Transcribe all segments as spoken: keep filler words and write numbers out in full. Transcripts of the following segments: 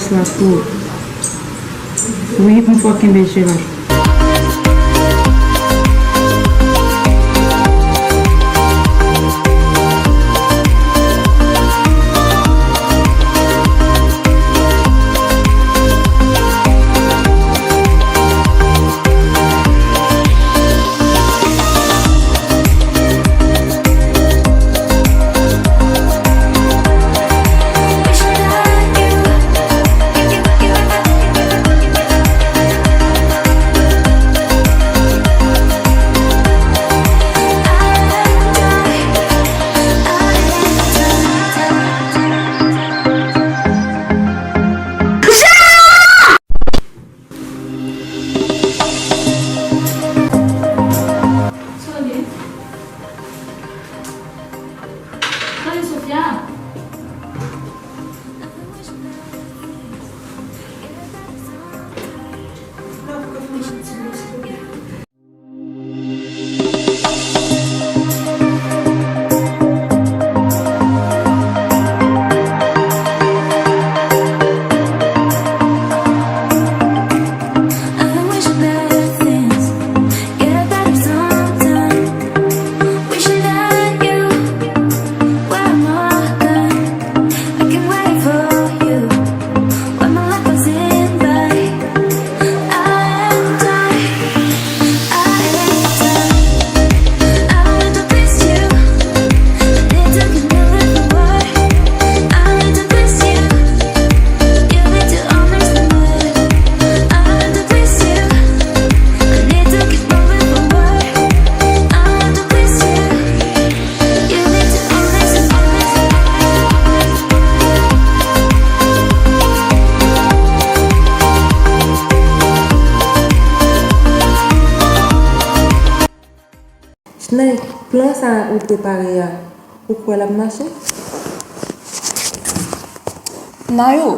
Sa tou. Wi, m fò kenbe Gérald. Sa w gen? Sa w gen, Sofia? Chnay, plan sa ou prepare a, ou kwè l ap mache? Nayou,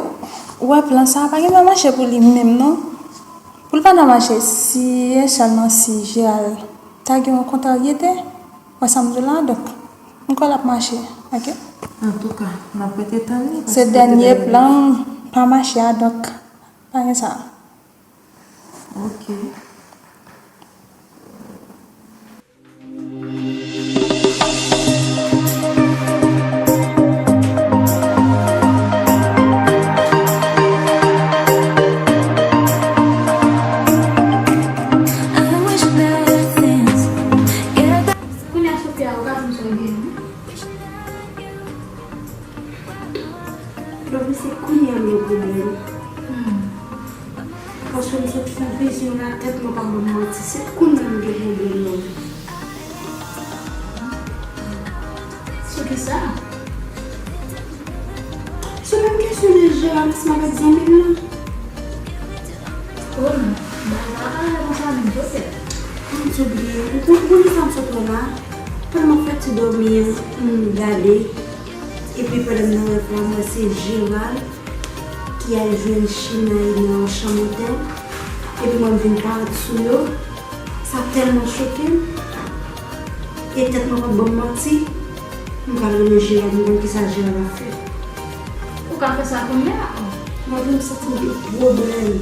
ou wè plan sa a pa gen dwa mache pou li menm non. Pou l pa ta mache, si e sèlman si Gérald ta gen yon kontraryete, wè sa m di w la, donk, m kwè l ap mache, oke? Antouka, n ap rete tann li, paske se dènye plan pa mache a, donk, pa gen sa. Oke. Kounye a Sofia, ou ka di m sa w gen. Donk, se kounye a m gen pwoblèm. Hmm. Paske m sot fè vizyon nan tèt mwen, pa ban m manti. Se kounye a m gen pwoblèm nan. Sou ki sa? Se menm kesyon de Gérald ansanm avèk zanmi l lan. Oh non, bagay la pa pale konsa menm, Joseph. M di w byen, ou konn, ou konn kisa m sot wè la? Pandan m ap fè ti dòmi an, m gade. Epi pandan m nan rèv la, m wè se Gérald ki al jwenn Chinay nan yon chanm otèl. Epi mwen m vin parèt sou yo. Sa tèlman choke m. E tèt mwen p ap ban m manti. M pral rele Gérald, m konn kisa Gérald ap fè. Ou ka fè sa kounye a? Mwen vin santi m gen pwoblèm.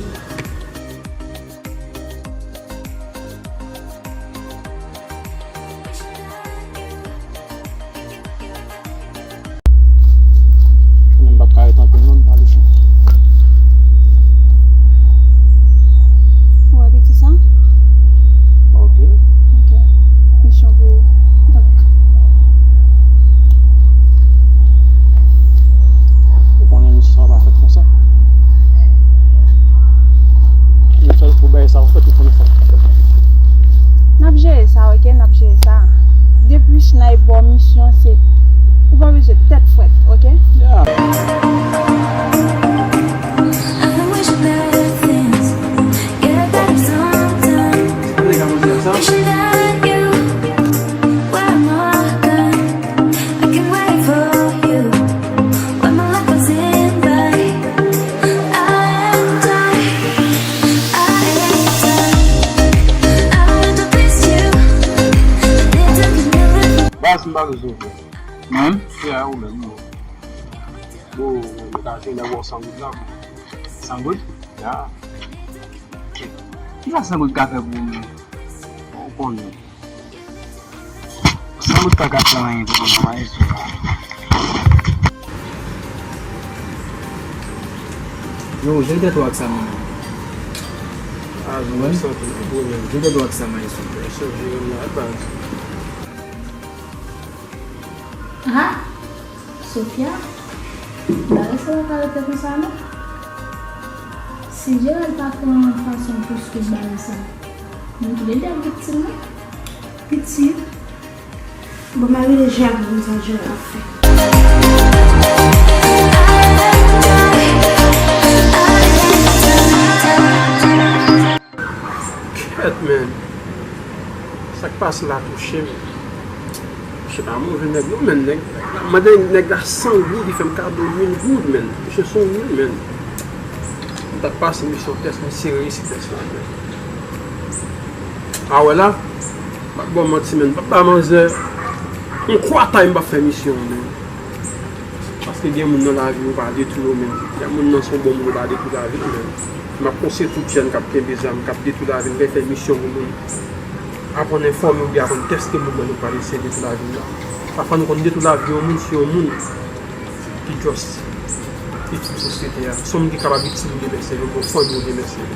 Konnen m p ap ka ret anpil non, m prale. Ou wè piti sa? Ok. Ok. Misyon pou ou. Donk. Ou konnen misyon sa pa fèt konsa. Yon sèl kou bagay sa ou fèt, ou konnen sa. N ap jere sa, ok? N ap jere sa. Depi Chnay ba w misyon, se, ou pa bezwen tèt frèt, ok? Yeah. Baz, m pa bezwen w. Mwen? Yeah, ou menm, ou menm. Bon, mwen ta te lè w ansanm la. San goud? Ya. Kisa san goud ka fè pou ou menm? Ou konnen. San goud pa ka fè anyen pou mwen, maestro. Yo, jete tèt ou ak sa, man. Ah, non, santi, non, bro, men. Jete tèt ou ak sa, maestro. Mesye, jere m la, baz. Ah, Sofia, bagay sa pa ka rete konsa, non. Si Gerald pa pran fason pou swiv bagay sa, nou toulède ap viktim, non. Viktim? Bon, m a rele Gerald pou m sa Gerald ap fè. Kèt, men. Sa k pase la touche m. Misye pa move nèg non, men. Nèg, mande nèg la san goud, li fè m kado mil goud, men. Misye se yon moun, men. M t ap pase misyon tès, misye reyisi tès la, men. A wè la, m ap ba w manti, men. M p ap ba manzè yon kwa tay, m p ap fè misyon, men. Paske gen moun nan lavi ou pa detwi yo menm. Gen moun nan se yon bon moun ou pa detwi lavi l menm. M ap konseye tout jèn k ap kenbe zam, k ap detwi lavi l, k ap fè misyon pou moun. Aprann enfòme oubyen aprann tèske moun nan nou pral eseye detwi lavi l la. Pafwa nou konn detwi lavi yon moun si yon moun ki just itil sosyete a. Si yon moun ki kapab itil ou demen se yon bon fanmi ou demen se yon.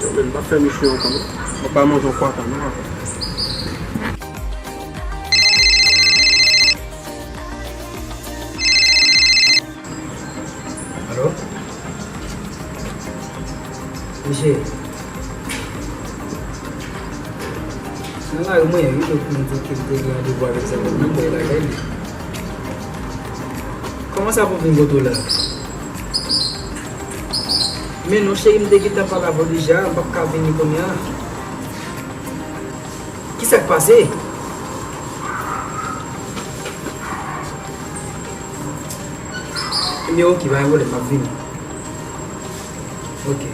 Yo menm, m ap fè misyon ankò non. M ap ba manje yon kwa tan non ankò. Alo? Mesye. Nan lari mwen ye wi, donk mwen di ke m te gen randevou avèk zanmi m nan, mwen lakay li. Kòman sa pou m vin kote w la? Men non, cheri, m te gentan pale avè w deja, m p ap ka vini kounye a. Kisa k pase? Ebyen, oke, pa gen pwoblèm, m ap vini. Oke.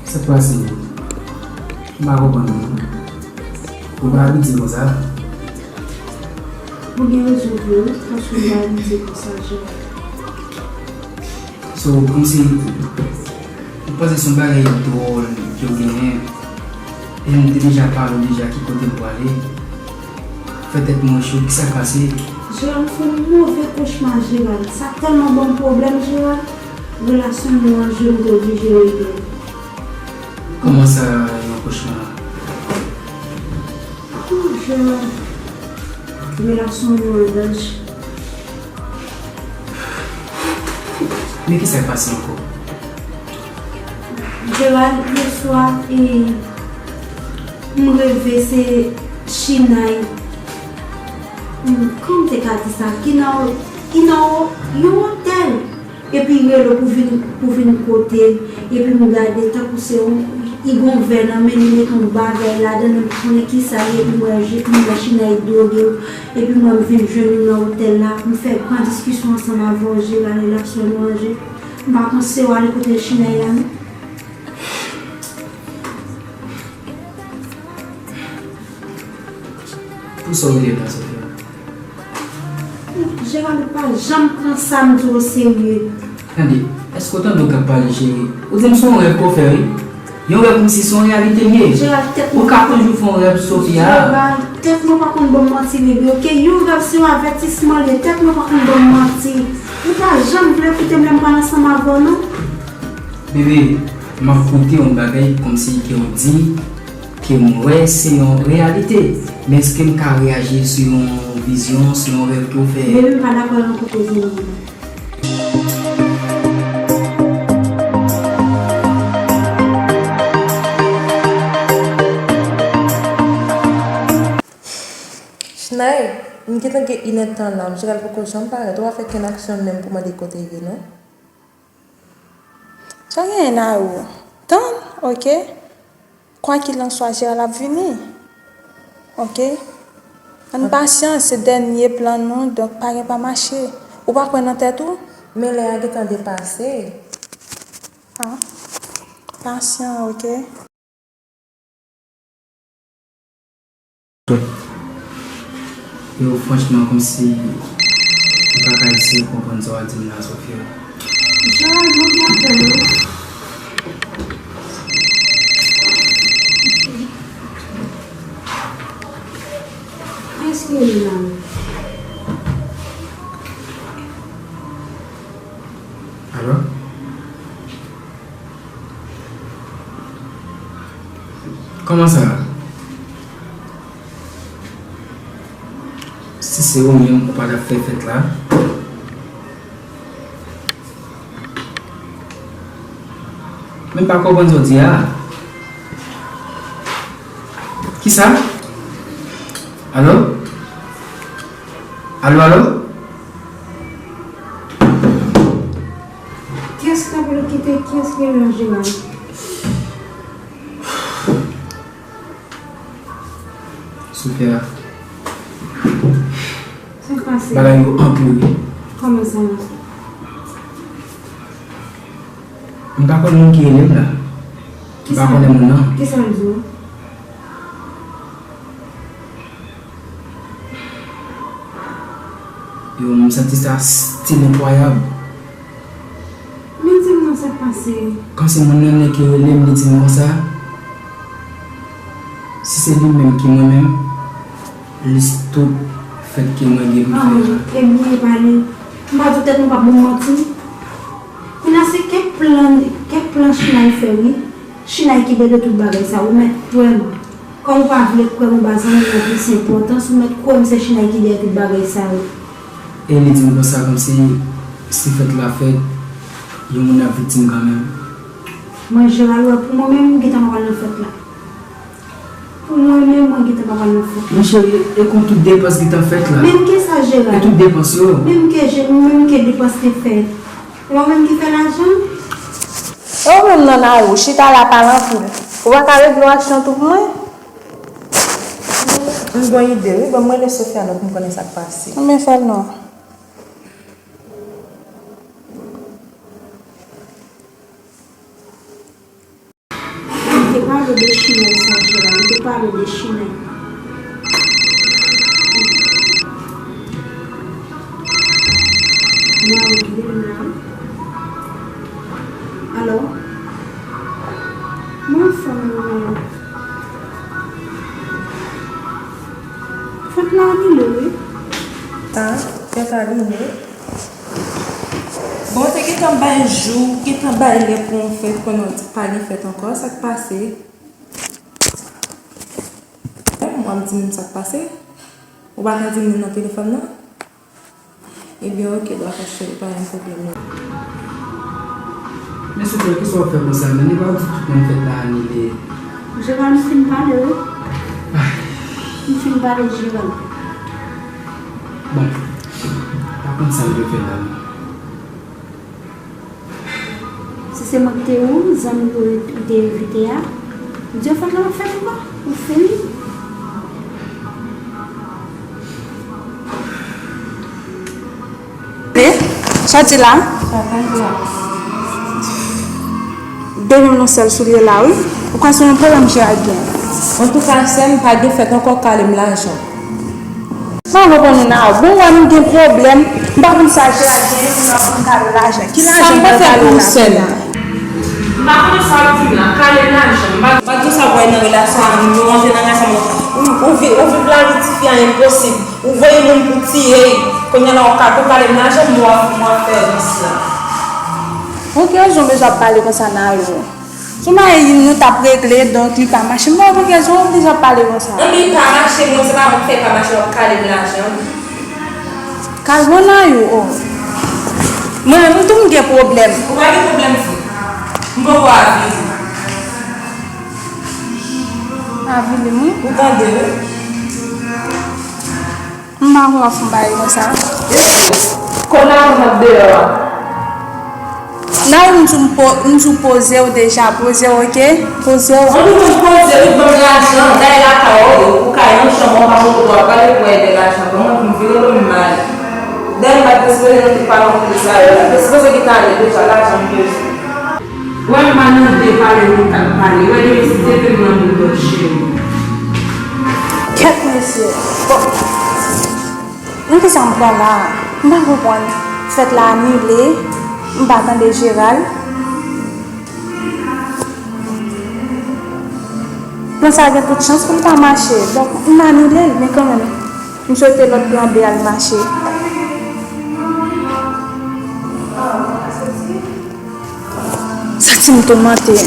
Sa k pase? M pa konprann ou non. Ou pa abitye konsa. Ou gen rezon vre wi, paske m pa abitye konsa, Gerald. So, kòmsi, m panse se yon bagay dwòl ke w genyen. E m te deja pale w deja ki kote m prale. Fè tèt mwen cho, kisa k pase? Gerald, m fè yon move kochma, Gerald. Sa tèlman ban m pwoblèm, Gerald. Relasyon nou an jwe, m te oblije rete. Kòman sa, yon kochma? Oh, Gerald. Relasyon nou an danje. Men kisa k pase ankò? Gerald, yè swa, e, m reve se Chinay. Hmm, kòman m te ka di sa? Ki nan, ki nan yon otèl. Epi rele w pou vin, pou vin kote l. Epi m gade tankou se yon, li gon vè nan men li, met yon bagay ladan l, m konnen kisa l ye, epi m wè je, m wè Chinay dwoge l. Epi mwen m vin jwenn ou nan otèl la, m fè gran diskisyon ansanm avè w, Gerald, relasyon nou an je. M pa panse w ale kote Chinay la non. Pou sa w rele m la, Sofia? Gerald, ou pa janm pran sa m di w oserye. Tande, èske w tande w k ap pale, cheri? Ou di m se yon rèv ke w fè, wi. Yon rèv kòmsi se yon reyalite l ye. Gerald, tèt mwen. Ou ka toujou fè yon rèv, Sofia. Gerald, tèt mwen pa konn ban m manti, bebe, oke? Yon rèv se yon avètisman l ye, tèt mwen pa konn ban m manti. Ou pa janm vle koute m lè m pale ansanm avè w, non. Bebe, m ap koute yon bagay kòmsi ke w di ke m wè se yon reyalite. Men èske m ka reyaji sou yon vizyon, sou yon rèv ke w fè? Bebe, m pa dakò nan kote w vini an. Naye, m gentan gen inèdtan la, Jeral poko janm parèt, ou pa fè kenn aksyon menm pou mande kote l ye non. Sa genyen Nayou? Tann, oke. Kwakilanswa, Jeral ap vini. Oke. Ann pasyan, se dènye plan nou, donk pa gen pa mache. Ou pa kwè nan tèt ou? Men lè a gentan depase. Ah. Pasyan, oke. Yo, franchman, kòmsi m pa ka eseye konprann sa w ap di m la, Sofia. Jeral, mwen gen apèl ou. Kiyès ki rele la? Alo? Kòman sa? Si se ou menm, ou pa t ap fè fèt la? Men m pa konprann sa w di a. Kisa? Alo? Alo, alo? Kiyès k ap kite, kiyès ki rele Jeral? Sofia. Sa k pase? Bagay yo anpire. Kòman sa? M pa konn moun ki rele m la. M pa konnen moun nan. Kisa l di w? Yo, m santi sa still enkwayab. Men di m non, sa k pase? Kòmsi moun nan nèk yo rele m, li di m konsa, si se li menm ki mwen menm, lis tout fèt ke mwen gen pou m fè a. Ah, e bouye pale. M pa di w tèt mwen p ap bon manti. Kounye a se kèk plan, kèk plan Chinay fè wi. Chinay ki dèyè tout bagay sa, ou mèt kwè m. Kòm ou pa vle kwè m, ou ba zanmi w plis enpòtans, ou mèt kwè m se Chinay ki dèyè tout bagay sa yo. E li di m konsa kòmsi si fèt la fèt, yon moun ap viktim kanmenm. Mwen, Jeral, wè, pou mwen menm, m gentan pa pral nan fèt la. Pou mwen menm, mwen gentan pa pral nan fèt la. Men cheri, e kon tout depans gentan fèt la? Menm ke sa, Jeral. E tout depans yo? Menm ke je, menm ke depans te fèt. E ou menm ki fè lajan? E ou menm nan Nayou, chita la pale anpil. Ou pa ka regle yon aksyon tou pou mwen? M gon ide wi, ban m rele Sofia non pou m konnen sa k pase. Konbyen fè l non? Li te pale de Chinay sa, Jeral. Li te pale de Chinay. Mwen ap gade l la. Alo? Mwen anfòm, mwen. Fèt la anile, wi. A, fèt anile. Bon, ou te gentan bay jou, gentan bay lè pou yon fèt, kounye a w di pa gen fèt ankò, sa k pase? Mwen, m di menm sa k pase. Ou pa ka di m li nan telefòn nan? Ebyen, oke, dakò, cheri, pa gen pwoblèm non. Men Sofia, kisa w ap fè konsa menm? Li pa di tout moun fèt la anile. Jeral, m fin pale, wi. M fin pale, Jeral. Bon, m pa konn sa m dwe fè la non. Si se mwen ki te ou, zanmi ou te envite a, m di yo fèt la p ap fèt ankò. Ou fini. Li soti la. Depi m nan sèl soulye la, wi. Ou kwè se yon pwoblèm Jeral gen? Antouka, sè m, pa gen fèt ankò, kale m lajan. Mwen konprann ou nan bon wè nou gen pwoblèm. M pa konn sa Jeral gen pou nou ap konn kale lajan. Ki lajan m pral kale w la? M pa konnen sa w ap di m la, kale m lajan. M pa, m pa di w sa w wè nan relasyon avè m, nou rantre nan relasyon avè m. Ou, ou vi-, ou viv lavi tifi a enposib. Ou voye moun pou tiye l. Kounye a la w ap ka tou kale m lajan m, mwen ap fè rans la. Pou ki rezon bezwen ap pale konsa nan yo? Sou mari nou t ap regle, donk li pa mache. Mwen, pou ki rezon w oblije ap pale konsa? Ann li pa mache, mwen se pa mwen ki fè l pa mache, w ap kale m lajan. Kalman nan yo, o. Mwen, mwen tou m gen pwoblèm. Ou pa gen pwoblèm, fi. M poko avili. Avili m, wi. Ou tande, wi. Mwen pa konn w ap fè yon bagay konsa. Kòb la ap deyò a. Nan ou m di w m po-, m di w poze w deja, poze w, oke? Poze w. Ann nou poze, ou ban m lajan, dayè lakay ou, ou ka yon chanm, ou pa konn kote w ap prale pou ede lajan, ban mwen pou m vire do m m ale. Dayè m pa t sipoze nan tout pale yon kout sa yo la, te sipoze gentan ale deja, lajan m bezwen. Wè m pa nan de pale moun k ap pale, wè depi se te vin nan boudòt cheri. Kèt mesye. Bon. Nan kisa m pran la a? M pa konprann. Fèt la anile, m pa tande Jeral. Plan sa a gen tout chans pou l pa mache. Donk, m anile l, men kanmenm, m swete lòt plan B a l mache. Santi m toumante.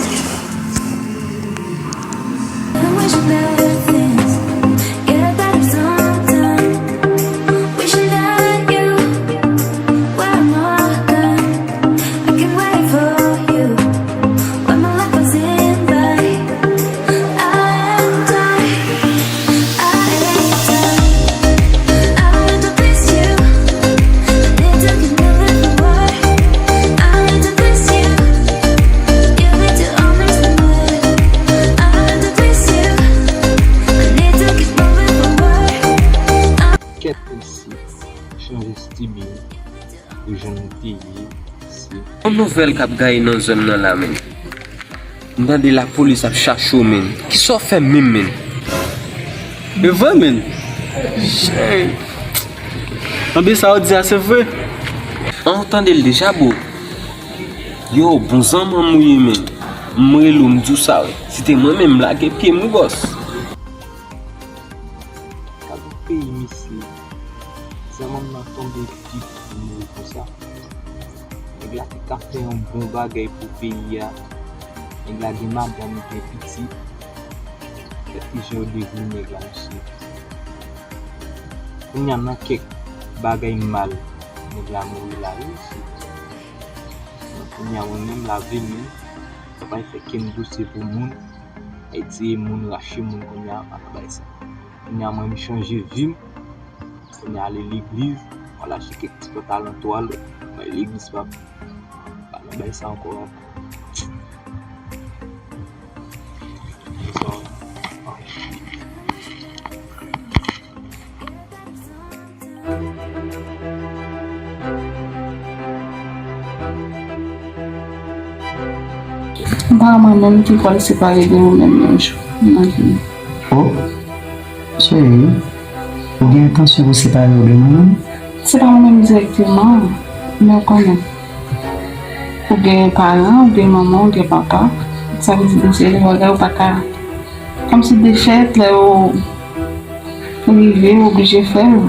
Kèt mesye, chanje stil yo pou jan nou te ye, mesye. Yon nouvèl k ap gaye nan zòn nan la, menn. M tande lapolis ap chache w, menn. Kisa w fè menm, menn? E vre, menn. Shit. Anben, sa w di a, se vre. An, w tande l deja, bro. Yo, bon zanmanm ou ye, menn. M rele w, m di w sa, wi. Si te mwen menm, m lage pye m, wi, bòs. Gade peyi, mesye. Zanmanm nan tonbe pi pou mouri konsa. Nèg la ki ka fè yon bon bagay pou peyi a. Nèg la gen madanm, gen pitit. Gad kijan yo devoui nèg la, mesye. Kounye a nan kèk bagay mal, nèg la mouri la, wi, mesye. Donk, kounye a mwen menm, lavi m, m pa pral fè kenn dosye pou moun, etire moun, rache moun, kounye a, m pa nan bagay sa. Kounye a mwen, m chanje vi m. Kounye a ale legliz, m al achte kèk ti pantalon twal, m al legliz, pa, pa nan bay sa ankò. M pa wè mwen menm ki pral separe de ou menm yon jou nan vi m. Oh, cheri, ou gen entansyon pou separe w de mwen menm? Se pa mwen menm dirèkteman, men ou konnen. Ou gen paran, ou gen manman, ou gen papa. Sa vle di, m se lè w pa ka, kòmsi defèt, lè ou rive, ou oblije fè l.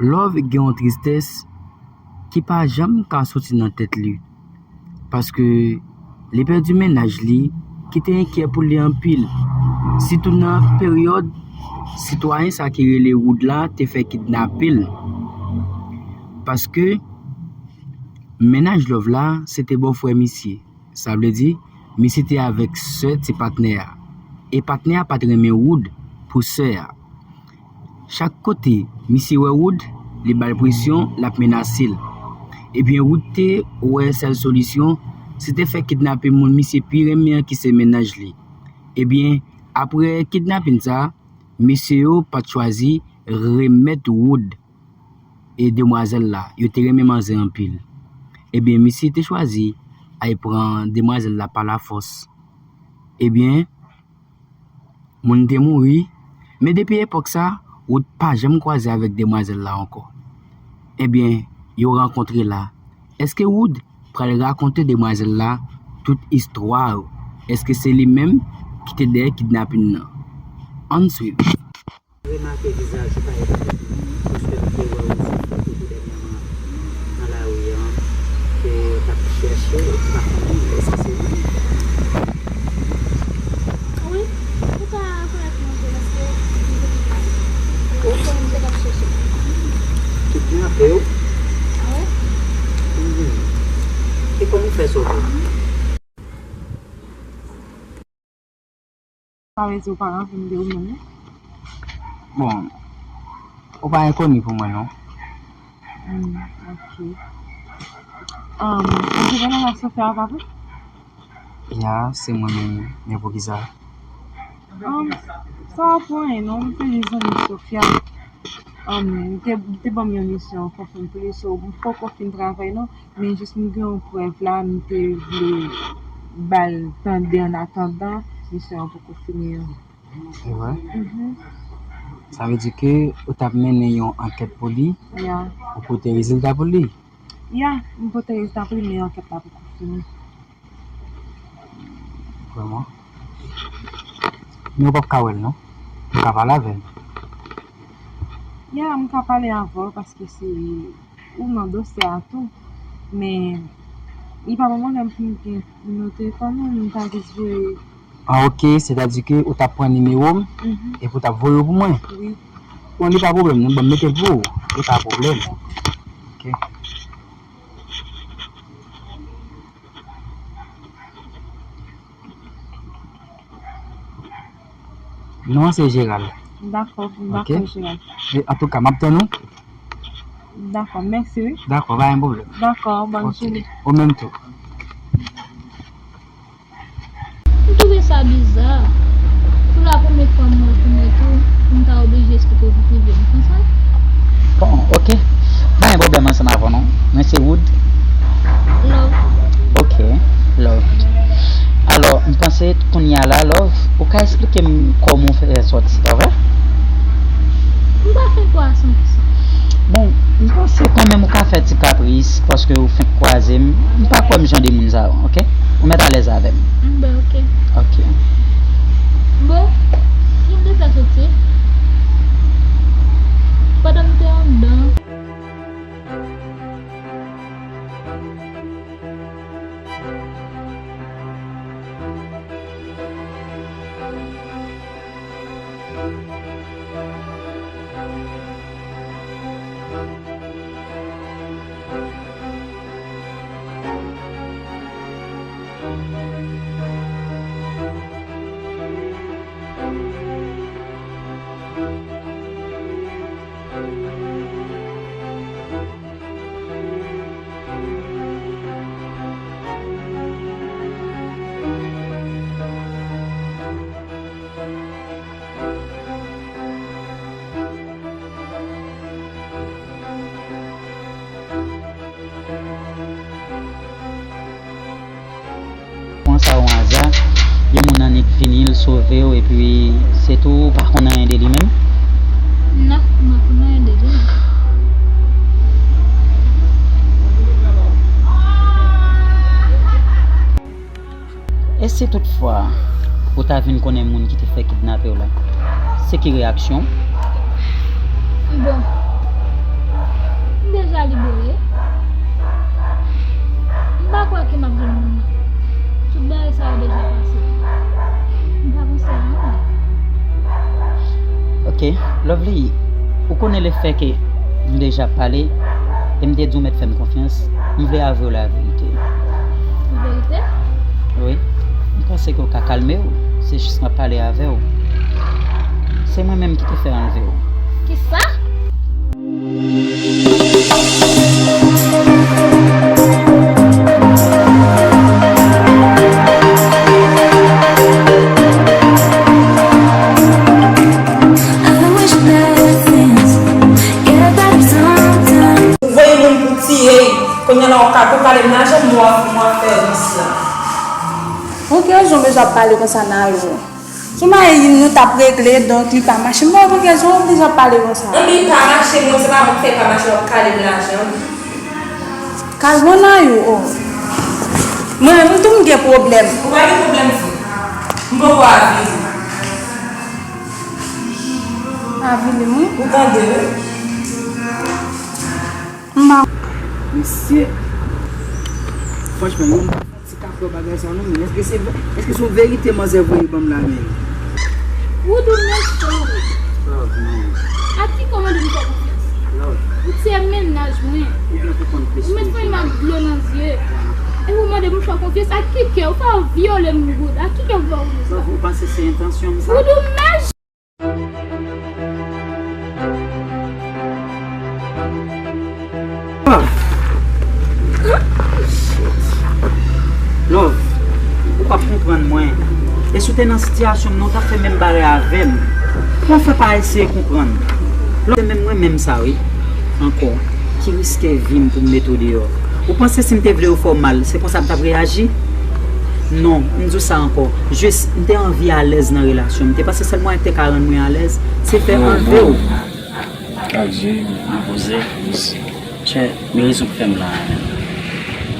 Love gen yon tristès ki pa janm ka soti nan tèt li, paske li pèdi mennaj li ki te enkyè pou li anpil, sitou nan peryòd sitwayen sa ki rele Wood la te fè kidnape l. Paske mennaj Love la se te bòfrè misye. Sa vle di, misye te avèk sè ti patnè a. E patnè a pa t renmen Wood pou sè a. Chak kote misye wè Wood, li ba l presyon, l ap menase l. Ebyen, Wood te wè sèl solisyon, se te fè kidnape moun misye pi renmen an ki se mennaj li. Ebyen, apre kidnapin sa, mesye yo pa t chwazi remèt Wood e demwazèl la. Yo te renmen manzè anpil. Ebyen, misye te chwazi al pran demwazèl la pa lafòs. Ebyen, moun te mouri, men depi epòk sa, Wood pa janm kwaze avèk demwazèl la ankò. Ebyen, yo rankontre la. Èske Wood pral rakonte demwazèl la tout istwa yo? Èske se li menm ki te dèyè kidnapin nan? Ann swiv. Remake vizaj ou pa etranje, paske m te wè w sou foto dènyèman nan lari an, ke w t ap chèche, m pa konnen, èske se ou menm? Wi, ou ka rekonèt mwen vre, paske m te, ou konnen m te t ap chèche. Kidnape w? Wi. Mhm. E kòman w fè sove? Sa vle di ou pa rankontre ou menm, non? Bon, ou pa enkoni pou mwen, non. Hmm, ok. Um, ou se Vanessa Sofia, pa vre? Ya, se mwen menm, men poukisa? Um, sa pa pou anyen, non, m te jis zanmi Sofia. Um, li te, li te ban m yon misyon, konprann plis, so, m poko fin travay, non. Men jis m gen yon prèv la, m te vle ba l tande an atandan misyon an poko fini an. Se vre? Mhm. Sa vle di ke ou t ap mennen yon ankèt pou li? Ya. Ou pote rezilta pou li? Ya, m pote rezilta pou li, men ankèt la poko fini. Vrèman? Men ou p ap ka wè l, non? Ou ka pale avè l. Ya, m ka pale avè w paske se ou nan dosye a tou. Men, li pa ban mwen lè m fin gen nimewo telefòn ou, m ta jis voye. Ah, ok, sètadi ke ou t ap pran nimewo m, mhm, epi ou t ap voye yo pou mwen? Wi. Bon, li pa pwoblèm, non, ban m mete l pou ou. Li pa pwoblèm. Ok. Non an se Gérald. Dakò, dakò, Gérald. E, antouka, m ap tann ou. Dakò, mèsi, wi. Dakò, pa gen pwoblèm. Dakò, bòn jounen. Ou menm tou. M twouve sa biza. Pou la premye fwa m wè pou nèt ou, pou m ta oblije eksplike w vi prive m, konsa? Bon, ok. Pa gen pwoblèm ansanm avè w, non. Mwen se Wood. Love. Ok, Love. Alò, m panse kounye a la, Love, ou ka eksplike m kòman w fè sòti, pa vre? M pa fè kwa san pou san. Bon, m panse kanmenm ou ka fè ti kapris, paske ou fenk kwaze m. M pa kwè m jan de moun sa yo, ok? Ou mèt alèz avè m. M ben, ok. Ok. Bon, jan m te fè soti, pandan m te anndan. Pran sa yon aza, gen moun annik vini, l sove w, epi se tou, ou pa konn anyen de li menm? Non, m pa konn anyen de li menm. E si toutfwa ou ta vin konnen moun ki te fè kidnape w la, se ki reyaksyon w? Bon, m deja libere. M pa kwè ke m ap jwenn moun nan. Tout bagay sa yo deja pase. M pa panse a anyen. Ok, Lovely, ou konnen lefètke m deja pale, e m te di w mèt fè m konfyans, m vle avwe w laverite. Laverite? Wi. M panse ke w ka kalme w. Se jis m ap pale avè w. Se mwen menm ki te fè anlve w. Kisa? Kounye a la w ap ka pou pale m lajan m, w ap, w ap fè ris la. Pou ki rezon bezwen ap pale konsa nan alo? Sou mari nou t ap regle, donk li pa mache. Mwen, pou ki rezon w bezwen ap pale konsa? Anben li pa mache, mwen se pa mwen k fè l pa mache, w ap kale m lajan m. Kalm w nan yo, o. Mwen menm tou m gen pwoblèm. Ou pa gen pwoblèm fi. M poko avili. Avili m wi. Ou tande wi. M pa. Mesye, franchman, yo m pa fè ti ka kwè bagay sa non, men èske se vre? Èske se yon verite manzè voye ban m la menm? Ou tou mechan wi. Love, non. A ki kòmande m fè konfyans? Love. Ou tiye mennaj mwen. Ou vle konprann plis. Ou met fanmi m ak dlo nan zye. E ou mande m fè konfyans? A ki kè? Ou fè vyole m goud. A ki kè ou fè ou fè sa? Love, ou panse se entansyon m sa? Ou tou mechan. Love. Love, ou p ap konprann mwen. E si w te nan sitiyasyon m nan, ou t ap fè menm bagay avè m. Kòman w fè pa eseye konprann? Love, se menm mwen menm sa wi. Ankò, ki riske vi m pou m mete w deyò? Ou panse si m te vle yo fè w mal, se konsa m t ap reyaji? Non, m di w sa ankò. Jis, m te anvi alèz nan relasyon. M te panse sèl mwayen ki te ka rann mwen alèz, se fè anlve w. Ak Jezi. M poze. Chè, men rezon k fè m la a menm.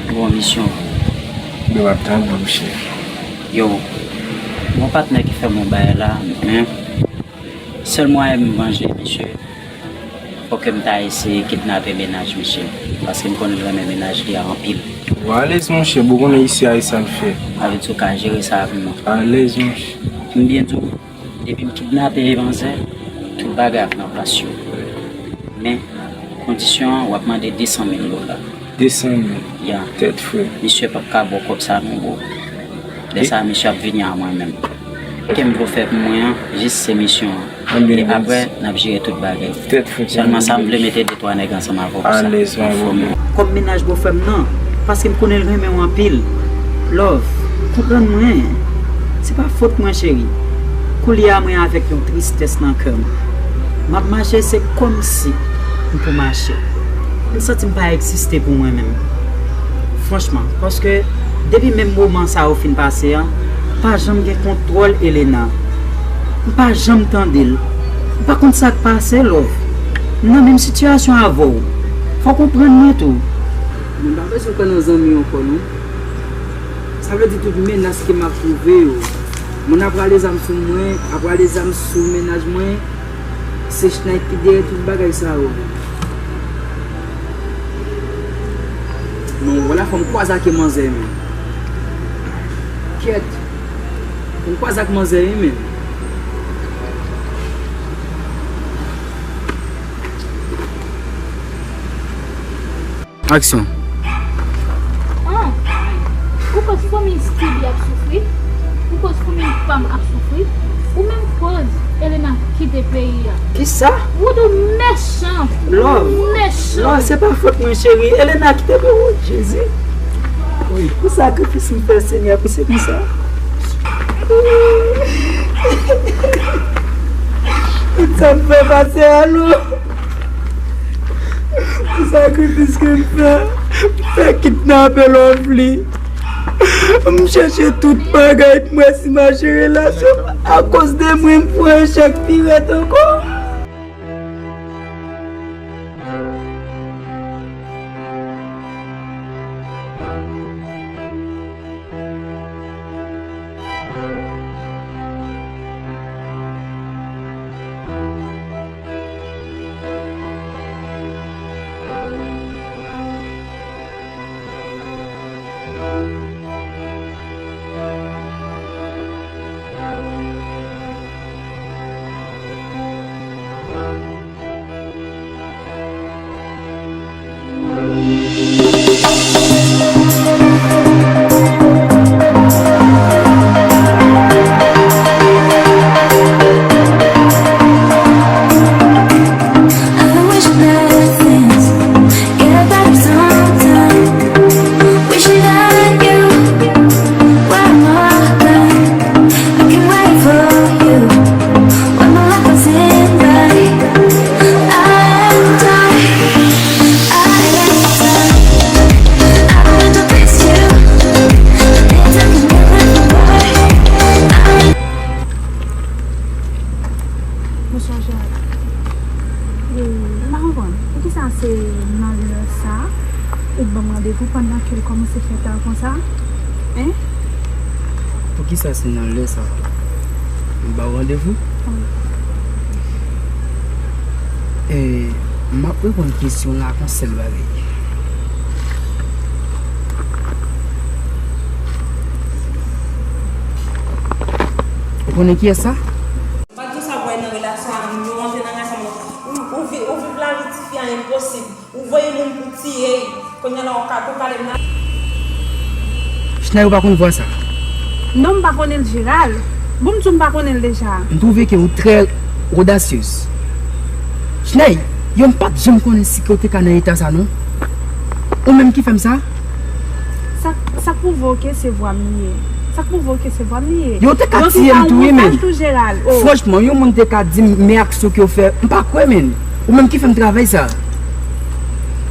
M gen yon misyon pou ou. Men w ap tann mwen, monchè. Yo, m gen yon patnè ki fè m yon bagay la, men sèl mwayen m vanje misye, fòk ke m ta eseye kidnape mennaj misye, paske m konnen l renmen mennaj li a anpil. Ou alèz, monchè, bon, konnen isi a e sa l fè. Sa vle di ou ka jere sa avè mwen. Alèz, monchè. M byen di w, depi m kidnape manzè, tout bagay ap nan plas yo. Men, kondisyon an, w ap mande de san mil dola. De san mil? Ya. Tèt frè. Misye p ap ka ba w kòb sa non, bro. Lè sa a, misye ap vini a mwen menm. Sa ke m vle w fè pou mwen an, jis se misyon an. Anben, e apre, n ap jere tout bagay. Tèt frè. Sèlman sa, m vle mete de twa nèg ansanm avè w pou sa. Alèz, pa pwoblèm. Kòm mennaj bòfrè m nan, paske m konnen l renmen w anpil. Love, konprann mwen. Se pa fòt mwen, cheri. Koulye a, mwen avèk yon tristès nan kè m. M ap mache, se kòmsi m pou mache. M santi m pa egziste pou mwen menm. Franchman, paske depi menm moman sa yo fin pase an, m pa janm gen kontwòl Elena. M pa janm tande l. M pa konn sa k pase, Love. M nan menm sitiyasyon avè w. Fò w konprann mwen tou. Mwen pa bezwen kwè nan zanmi ankò, non. Sa vle di tout menas ke m ap twouve yo. Moun ap rale zam sou mwen, ap rale zam sou mennaj mwen. Se Schneid ki dèyè tout bagay sa yo. Men w wè la fò m kwaze ak manzè, men. Kèt. Fò m kwaze ak manzè, wi, men. Aksyon. Ah, ou koz fanmi Stevie ap soufri? Ou koz fanmi Pam ap soufri? Ou menm koz Elena kite peyi a? Kisa? Ou tou mechan! Love. Mechan! Love, se pa fòt mwen, cheri. Elena kite peyi a. Oh, Jezi. Wi. Pou sakrifis m fè, Senyè, pou se konsa. Tout sa m fè pase a, Love. Pou sakrifis ke m fè, m fè kidnape Lovely. M chèche tout bagay pou m wè si m mache relasyon. Akoz de mwen, m pran echèk pi rèd ankò. Bon, poukisa se nan lè sa ou ban m randevou pandan ke l kòmanse fè ta konsa? Hein? Poukisa se nan lè sa m ba w randevou? Wi. E, m ap reponn kesyon la ak yon sèl bagay. Ou konnen kiyès sa? M pa t di w sa pou w al nan relasyon ak moun yo, w antre nan relasyon moun yo. Ou, ou, vi- ou viv lavi tifi a enposib. Ou voye moun pou tiye l. Kounye a la w ka tou pale m nan. Chnay, ou pa konn vwa sa? Non, m pa konnen l, Gérald. Bon, m di w m pa konnen l deja. M twouve ke ou trè odasyez. Chnay, yo m pa t janm konnen si ke w te ka nan eta sa non. Ou menm ki fè m sa? Sa, sa k pwouve w ke se vwa m li ye. Sa k pwouve w ke se vwa m li ye. Yo te ka Donk, tiye m m tou wi, pa men. Yon montaj tou, Gérald. Oh. Franchman, yon moun te ka di m men aksyon ke w fè, m pa kwè, men. Ou menm ki fè m travay sa.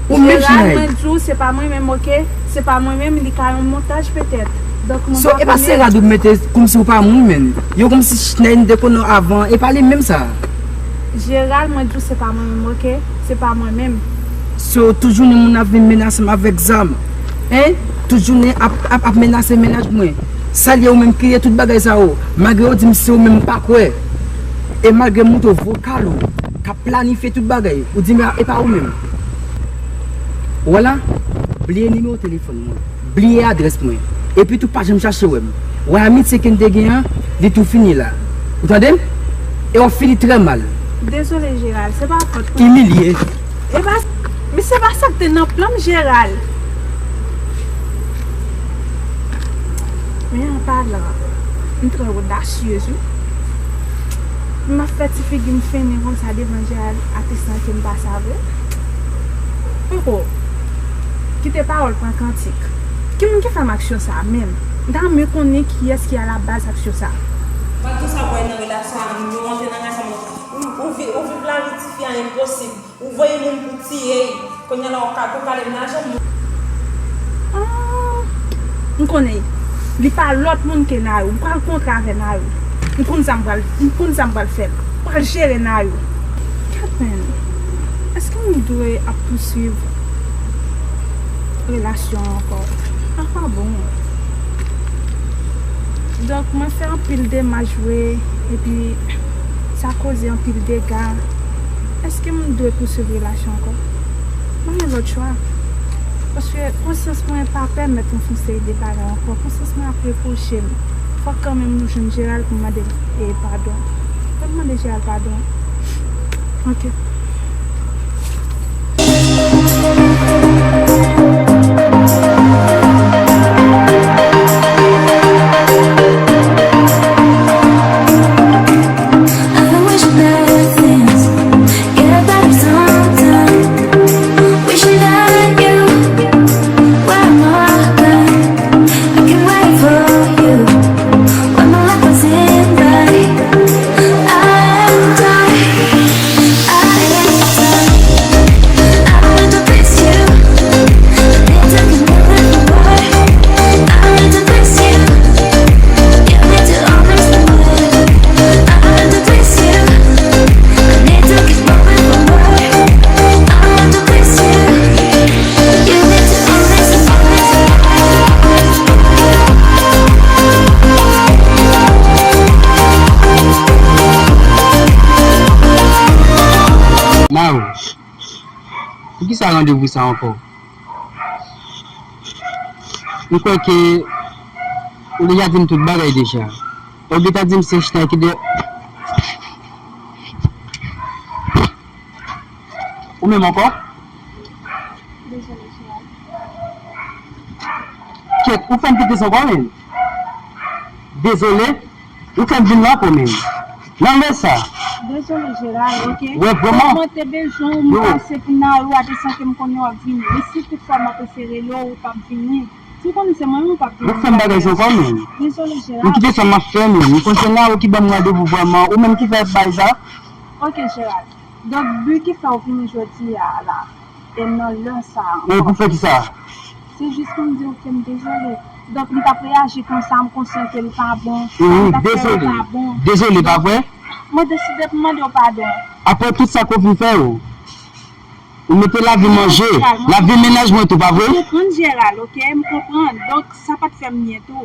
Ou menm Gérald, Chnay. Mwen di w, se pa mwen menm, oke? Se pa mwen menm, li ka yon montaj petèt. Donk, mwen So, pa e pa se konnen. Rad ou mete kòmsi ou pa moun, men. Yo kòmsi Chnay m te konnen avan, e pa li menm sa. Gérald, mwen di w, se pa mwen menm, oke? Se pa mwen menm. So, tout jounen moun ap vin menase m avèk zam. Hein? Tout jounen ap, ap, ap menase mennaj mwen. Sa l ye ou menm ki ye tout bagay sa yo? Malgre yo di m se ou menm m pa kwè. E malgre m montre w vokal ou k ap planifye tout bagay, ou di m e pa ou menm. Ou wè la? Bliye nimewo telefòn mwen. Bliye adrès mwen. Epi tou pa janm chache wè m. Wè amitye ke n te gen an, li tou fini la. Ou tande m? E w ap fini trè mal. Dezole, Gérald, se pa fòt mwen. Imilye. E pa, men se pa sa k te nan plan m, Gérald. Men an palan, m trè odasyez, wi. M ap fè ti figi m fennen konsa devan Gérald, atis lan ke m pa sa vre. Poko. Kite pawòl pran kantik. Ki moun ki fè m aksyon sa a menm? M ta renmen konnen kiyès ki alabaz aksyon sa a. M pa t di w sa pou w al nan relasyon ak moun yo, w antre nan relasyon moun yo. Ou, ou, vi- ou viv lavi tifi a enposib. Ou voye moun pou tiye l. Kounye a la w ka tou pale m nan janm moun. Ah, m konnen. Li pa lòt moun ke Nayou. M pral kontre avè Nayou. M konn sa m pral, m konn sa m pral fè. M pral jere Nayou. Catherine, èske m dwe ap pouswiv relasyon an ankò? A pa bon. Donk, mwen fè anpil demach vre, epi sa koze anpil dega. Èske m dwe pouswiv relasyon ankò? Mwen gen lòt chwa. Paske konsyans mwen pa pèmèt m fè yon seri de bagay ankò. Konsyans mwen ap repwoche m. Fòk kanmenm nou jwenn Gérald pou m mande l, e, padon. Fòk m mande Gérald padon. Ok. Nayou, poukisa randevou sa ankò? M kwè ke ou deja di m tout bagay deja. Ou gentan di m se Chnay ki de... Ou menm ankò? Dezole, Gérald. Kèt, ou fè m pete san kò menm. Dezole, ou fè m vin la ankò menm. Nan lè sa. Dezole, Gérald, ok? Wè, vrèman. Mwen te bezwen w, m pase pou Nayou a, te sanke m konnen w ap vini. Men si toutfwa m ap eseye rele w, ou p ap vini. Si w konnen se mwen menm, ou p ap vini. Ou fè m bagay san kò menm. Dezole, Gérald. M kite sa m ap fè menm. M konn se Nayou ki ban m randevou vrèman. Ou menm ki fè bagay sa. Ok, Gérald. Donk, bi ki fè w vini jodi a la, e nan lè sa a Ou pou ankò. Fè ki sa? Se jis pou m di w ke m dezole. Donk, m t ap reyaji konsa, m konsyan ke l pa bon. Sa m t ap fè yo pa bon. Dezole, pa vre? Mwen deside pou m mande w padon. Apre tout sa ke w vin fè yo. Ou mete lavi m an je, lavi mennaj mwen tou, pa vre? M konprann, Gérald, oke? M konprann. Donk, sa pa t fè m byen tou.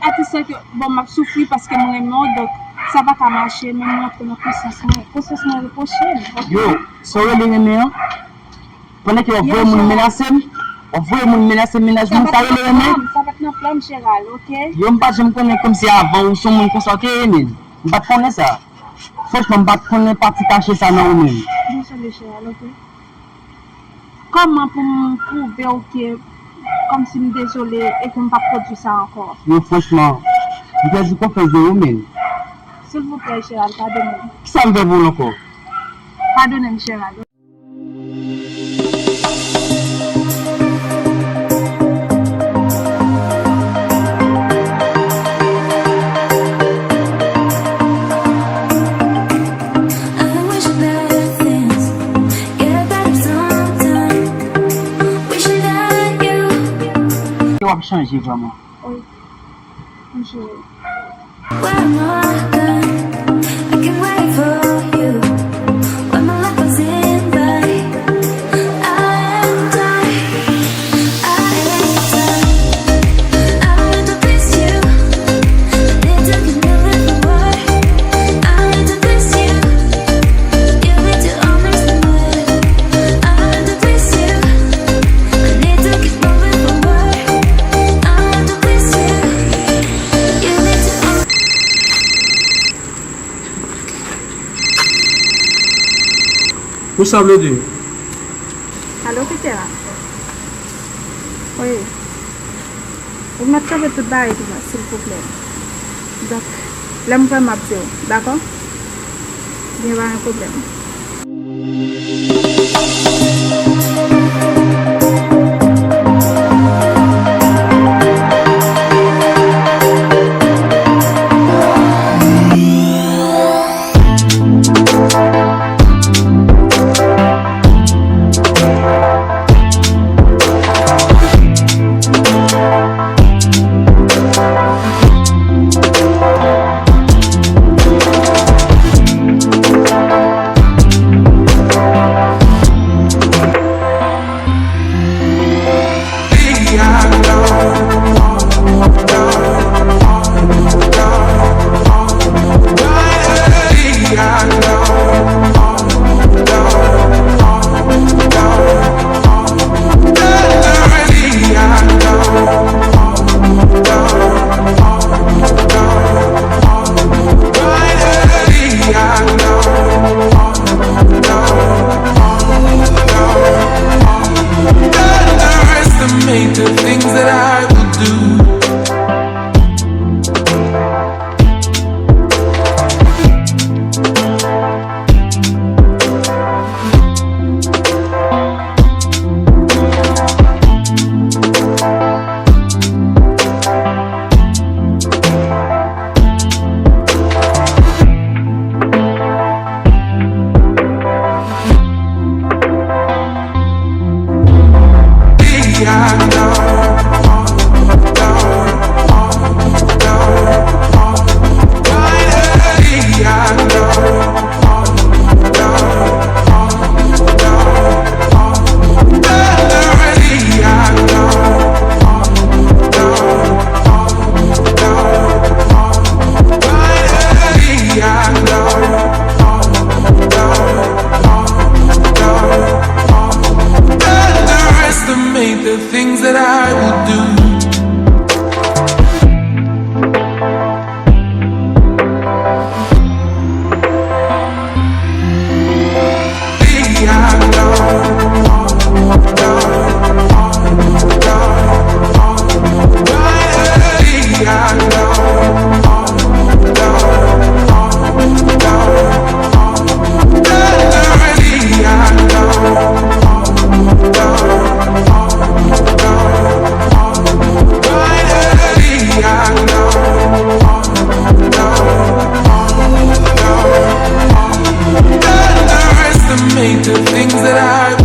Atis la ke, bon, m ap soufri paske m renmen w, donk, sa pa ka mache, men m rantre nan konsyans mwen. Konsyans mwen repwoche m, oke? Yo, sa w rele renmen an? Pandan ke w ap voye moun menase m, w ap voye moun menase mennaj mwen, sa rele renmen? Sa pa t nan plan m, Gérald, oke? Yo, m pa t janm konnen kòmsi avan ou se yon moun konsa w te renmen. M pa t konnen sa. Franchman, m pa t konnen pati kache sa nan ou menm. Dezole, Gérald, oke? Kòman pou m pwouve w ke kòmsi m dezole e ke m p ap pwodui sa ankò? Yo, franchman, m pèdi konfyans nan ou menm. Silvouplè, Gérald, padone m. Kisa m fè pou w ankò? Padone m, Gérald. Ke w ap chanje vrèman? Wi. M cheri. Ou sa vle di? Alo, Peter? Wi. Ou mèt kanpe tout bagay pou mwen, silvouplè. Donk, lè m pran, m ap di w, dakò? Gen pa gen pwoblèm. Underestimate the things that I will do. Underestimate the things that I will do. Underestimate the things that I